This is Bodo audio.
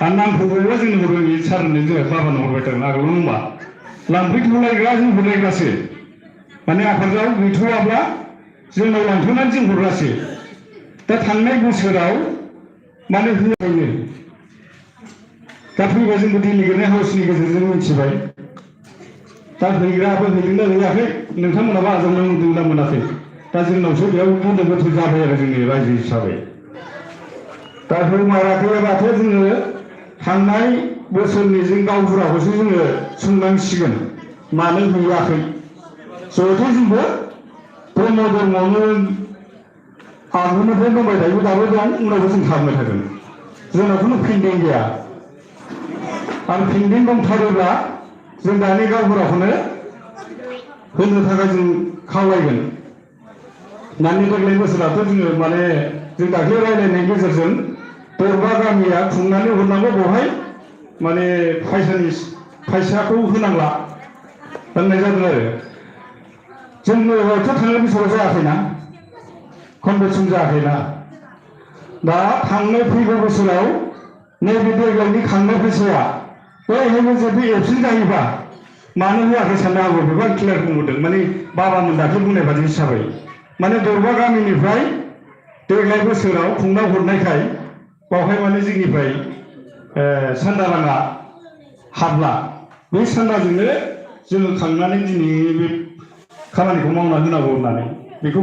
आरो नामखौबो जोंनो हरबाय सारनो जोङो बाबानो हरबाय थागोन आगोलाव होनबा लांफैथ'लायग्रा जों हरलायग्रासो माने आफादाव गैथ'वाब्ला जोंनाव लांथ'नानै जों हरग्रासो दा थांनाय बोसोराव माने होआखैनो दा फैबा जोंबो डेलिगेटनि हाउसनि गेजेरजों मिथिबाय दा हैग्राबो हैदोंना हैयाखै नोंथांमोनाबो आजावनाय मोनदोंना मोनाखै दा जोंनावसो बेयाव गोनो गोथो जाबाय आरो जोंनि रायजो हिसाबै दा होमाराखैबाथ' जोङो थांनाय बोसोरनि जों गावबुराखौसो जोङो सोंनांसिगोन मानो हैयाखै जिहेथु जोंबो ब्रह्म धर्मआवनो आगोलनिफ्राय दंबाय थायो दाबो दं उनावबो जों थाबाय थागोन जोंनाव खुनु पेन्डिं गैया आरो पेन्डिं दंथारोब्ला जों दानि गावबुराखौनो होनो थाखाय जों खावलायगोन दानि देग्लाय बोसोराथ' जोङो माने जों दाख्लै रायज्लायनायनि गेजेरजों दरबा गामिया खुंनानै हरनांगौ बेवहाय माने फैसाखौ होनांला होननाय जादों आरो जोंनोथ' थांनाय बोसोराव जायाखैना कनभेनसन जायाखैना दा थांनाय फैगौ बोसोराव नैबे देग्लायनि खांनाय फैसाया बैहायबो जुदि एबसेन्ट जायोबा मानो होआखै साननो हागौ बेखौ आं क्लियार बुंहरदों माने बाबामोन दाख्लै बुंनाय बादि हिसाबै माने दरबा गामिनिफ्राय देग्लाय बोसोराव खुंना हरनायखाय बावहाय माने जोंनिफ्राय सान्दा राङा हाबला बे सान्दाजोंनो जोङो खांनानै दिनै बे खामानिखौ मावना होनांगौ होननानै बेखौ